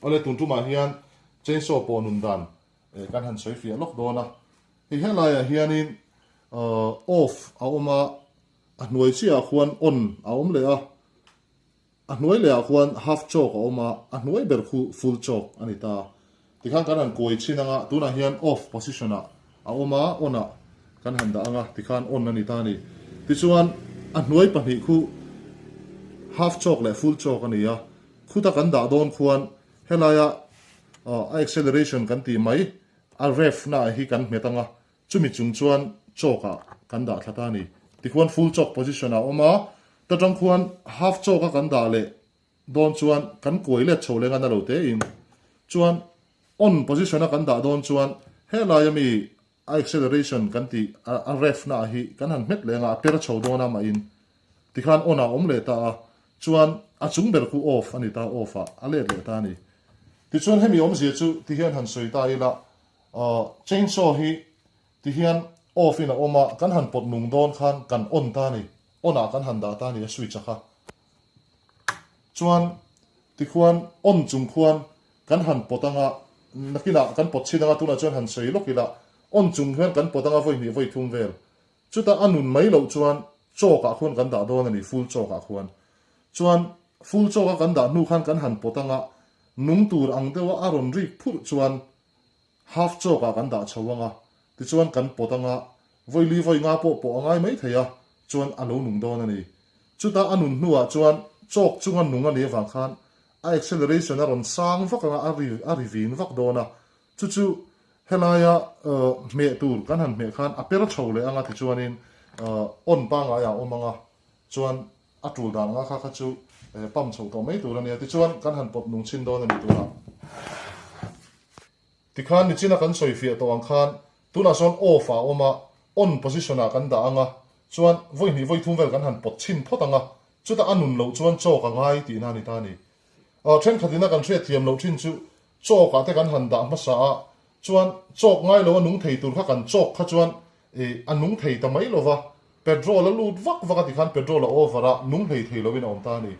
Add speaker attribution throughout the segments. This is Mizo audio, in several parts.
Speaker 1: Awle tun tumah hian chainsaw pawh nun dan kan han sawi fiah lawk dawn a. Hei helaiah hianin off a awm a, a hnuai chiahah khuan on a awm leh a. A hnuai lehah khuan half chalk a awm a, a hnuai ber khu full chalk a ni ta. Tikhan kan han kuai chhin anga, tunah hian off position ah a awm a, on ah kan han dah anga, tikhan on a ni ta a ni. Tichuan a hnuai pahnih khu half chalk leh full chalk a ni a, khuta kan dah dawn khuan helaia a acceleration kan tih mai a rev na hi kan hmet anga, Chumi chung chuan chalk ah kan dah thla ta a ni. Tikhuan full chalk position ah a awm a, ta tang khuan half chalk a kan dah leh dawn chuan kan kuai let chho leng a na lo te in. Chuan on position a kan dah dawn chuan helai ami a acceleration kan tih a rev na ah hi kan han hmet leng a, a per chho dawn a mah in. Tikhan on ah a awm leh ta a, chuan a chung ber khu off a ni ta, off ah a let leh ta a ni. Tichuan hemi awmzia chu tihian han sawi ta ila, Chainsaw hi ti hian off in a awm a, kan han pawt nung dawn khan kan on ta a ni, on ah kan han dah ta a ni a switch a kha. Chuan tikhuan on chung khuan kan han pawt anga, nakinah kan pawt chhin anga tunah chuan han sawi lawk ila, on chung hian kan pawt anga vawi hnih vawi thum vel. Chutah a nun mai loh chuan chalk ah khuan kan dah dawn a ni, full chalk ah khuan. Chuan full chalk a kan dah hnu khan kan han pawt anga, nung tur ang deuha a rawn rik phurh chuan Half chalk ah kan dah chho anga, tichuan kan pawt anga, vawi li vawi nga pawh pawh a ngai mai thei a, chuan a lo nung dawn a ni. Chutah a nun hnuah chuan chalk chunga nung a nih avang khan a acceleration a rawn sang vak anga a ri a ri vin vak dawn a, chu chu helaia hmeh tur kan han hmeh khan a per chho leh anga tichuanin on pangngai ah a awm anga, chuan A tul dan anga kha kha chu pump chho tawh mai tur a nia. Tichuan kan han pawt nung chhin dawn a ni tunah. Tikhan nichina kan sawi fiah tawh ang khan tunah sawn off ah a awm a, on position ah kan dah anga, chuan vawi hnih vawi thum vel kan han pawt chhin phawt anga, chutah a nun loh chuan chalk a ngai tihna a ni ta a ni. Thenkhatin a kan hriatthiam loh thin chu chalk ah te kan han dah hmasa a, chuan chalk ngai lo a nung thei tur kha kan chalk kha chuan a nung thei ta mai lova, Petrol a lut vak vak a tikhan petrol a over a, nung hlei thei loin a awm ta a ni.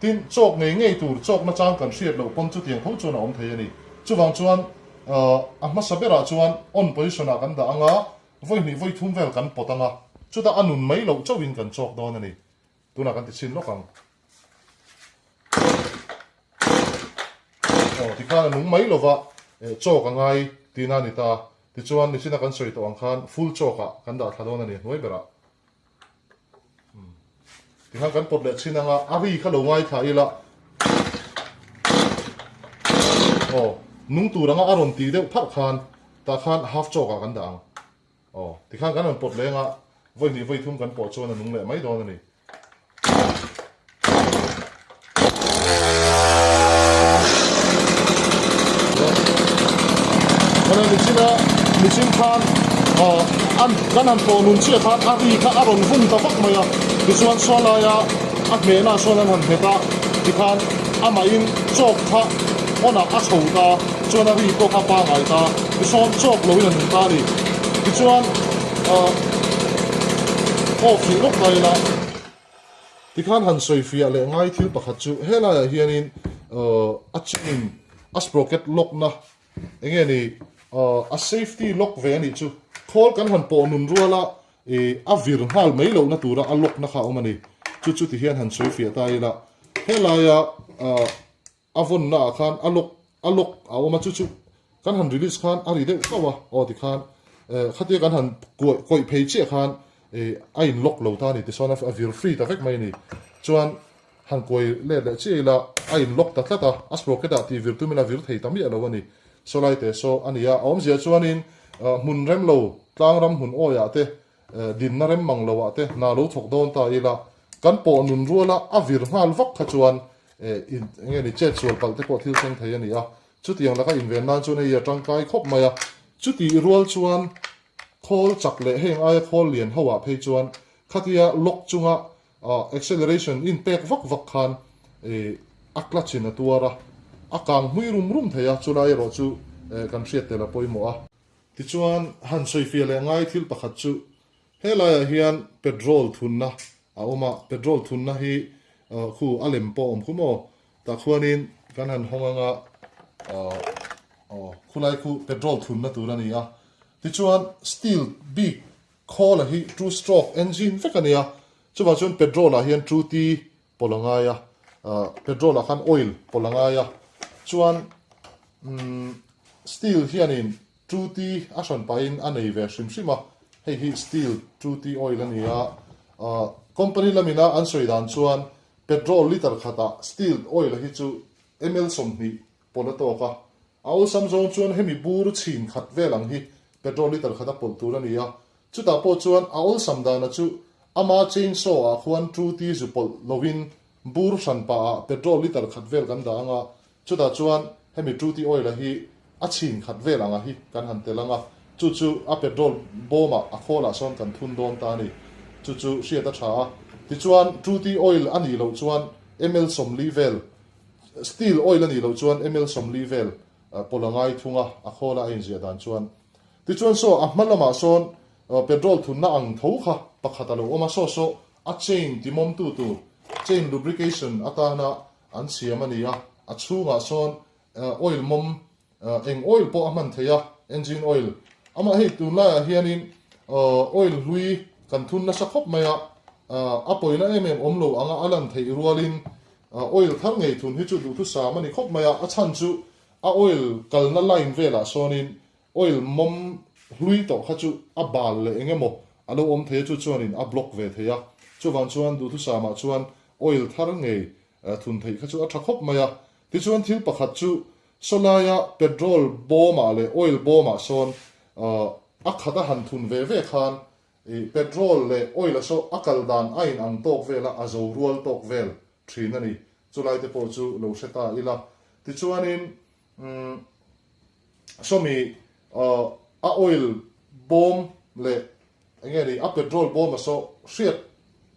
Speaker 1: Tin, chawk ngei ngei tur chawk nachang kan hriat loh pawn chutiang tho chuan a awm thei a ni. Chuvang chuan a hmasa berah chuan on position ah kan dah anga, vawi hnih vawi thum vel kan pawt anga, chutah a nun mai loh chauhin kan chawk dawn a ni. Tunah kan ti chhin lawk ang. Aw, tikhan a nung mai lova chawk a ngai tihna a ni ta. Tichuan, nichina kan sawi tawh ang khan full chalk ah kan dah thla dawn a ni hnuai berah. Tikhan kan pawt leh chhin anga a ri kha lo ngaithla ila. Aw, nung tur anga a rawn tih deuh pharh khan tah khan half chalk ah kan dah ang. Aw, tikhan kan rawn pawt leng a, vawi hnih vawi thum kan pawh chuan a nung leh mai dawn a ni. Nichina nichin khan an kan han pawh nun chiah khan a ri kha a rawn vung ta vak mai a, tichuan saw laia a hmehna sawn an han nghet a, tikhan amahin chalk kha on ah a chho ta chuan a ri pawh kha pangai ta, tisawn chalk loin a nung ta a ni. Tichuan off rih lawk ta ila tikhan han sawi fiah leh ngai thil pakhat chu helaiah hianin a chain a sprocket lock na enge ni a safety lock ve a nih chu khawl kan han pawh nun ruala a vir nghal mai lohna tura a lock na kha a awm a ni chu chu tihian han sawi fiah ta ila helaia A vawnna ah khan a lock a lock a awm a chu chu kan han release khan a ri deuh chauh a aw tikhan eh khatia kan han kuaih kawih phei chiah khan eh a in lock lo ta a ni tichuan a vir free ta vek mai a ni chuan han kuai let leh chiah ila a in lock ta tlat a a sprocket ah tih vir tumin a vir thei ta miah lo a ni saw lai te saw a ni a a awmzia chuanin hmun rem lo tlang ram hmun awi ah te dinna rem mang lo ah te hna lo thawk dawn ta ila kan pawh nun ruala a vir nghal vak kha chuan eng nge ni chet sual palh te pawh thil thleng thei a ni a, chutiang laka inven nan chuan hei a tangkai khawp mai a, chutih rual chuan khawl chak leh heng aia khawl lian ho ah phei chuan khatia lock chunga acceleration in pek vak vak khan a clutch in a tuar a, a kang hmui rum rum thei a, chulai erawh chu kan hriat tel a pawimawh a. Tichuan han sawifiah leh ngai thil pakhat chu Helaiah hian petrol thunna a awm a, petrol thunna hi khu a lem pawh a awm khu maw? Tah khuanin kan han hawng anga. Aw khulai khu petrol thunna tur a ni a. Tichuan Stihl bik khawl a hi two stroke engine vek a ni a. Chuvang chuan petrol ah hian two T pawlh a ngai a, petrol ah khan oil pawlh a ngai a. Chuan umm Stihl hianin two T a hran pahin a nei ve hrim hrim a. Hei hi Stihl two T oil a ni a. Company lamina an sawi dan chuan petrol liter khatah Stihl oil a hi chu ml 20 pawlh a tawk a, a awlsam zawng chuan hemi bur chhin khat vel ang hi petrol liter khat a pawlh tur a ni a, chutah pawh chuan a awlsam dana chu ama chain saw ah khuan truti zu pawlh lovin bur hran pah ah petrol liter khat vel kan dah ang a, chutah chuan hemi truti oil a hi a chhin khat vel ang a hi kan han tel ang a, chu chu a petrol bawm ah a khawl ah sawn kan thun dawn ta a ni, chu chu hriat a tha a, tichuan truti oil a nih loh chuan ml 40 vel Stihl oil a nih loh chuan ml 40 vel pawlh a ngai thung a, a khawl a a inziah dan chuan. Tichuan saw a hma lamah sawn petrol thunna ang tho kha pakhat a lo awm a, saw saw a chain timawmtu tur chain lubrication atana an siam a ni a, a chhungah sawn oil mawm Eng oil pawh a hman thei a, engine oil. Amah hei tunlaiah hianin oil hlui kan thun nasa khawp mai a, a pawina em em awm lo anga a lan theih rualin oil thar ngei thun hi chu duhthusam a ni khawp mai a, a chhan chu a oil kalna line velah sawnin oil mawm hlui tawh kha chu a bal leh eng emaw a lo awm thei a, chu chuanin a block ve thei a, chuvang chuan duhthusamah chuan oil thar ngei thun theih kha chu a tha khawp mai a. Tichuan thil pakhat chu Sawlaia petrol bawmah leh oil bawmah sawn a khat a han thun ve ve khan petrol leh oil a saw a kal dan a in ang tawk vel a, a zo rual tawk vel thin a ni. Chulai te pawh chu lo hre ta ila. Tichuanin sawmi a oil bawm leh eng nge ni a petrol bawm a saw hriat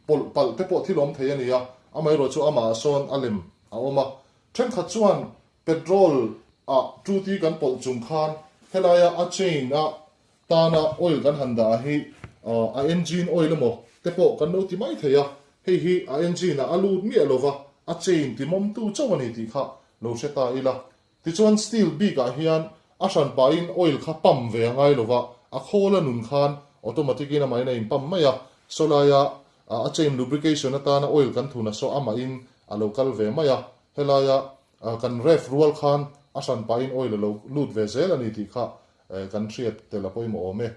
Speaker 1: pawlh palh te pawh thil awm thei a ni a, amaherawhchu amah ah sawn a lem a awm a. Thenkhat chuan petrol ah tuti kan pawlh chung khan helaia a chain a tana oil kan han dah hi a engine oil emaw te pawh kan lo ti mai thei a, hei hi a engine ah a lut miah lova a chain timawmtu chauh a ni tih kha lo hre ta ila. Tichuan Stihl bik ah hian a hran pahin oil kha pump ve a ngai lova, a khawl a nun khan automatic in amahin a in pump mai a, sawlaia a chain lubrication atana oil kan thun a saw amahin a lo kal ve mai a, helaia kan rev rual khan a hran pahin oil a lo lut ve zel a ni tih kha kan hriat tel a pawimawh awm e.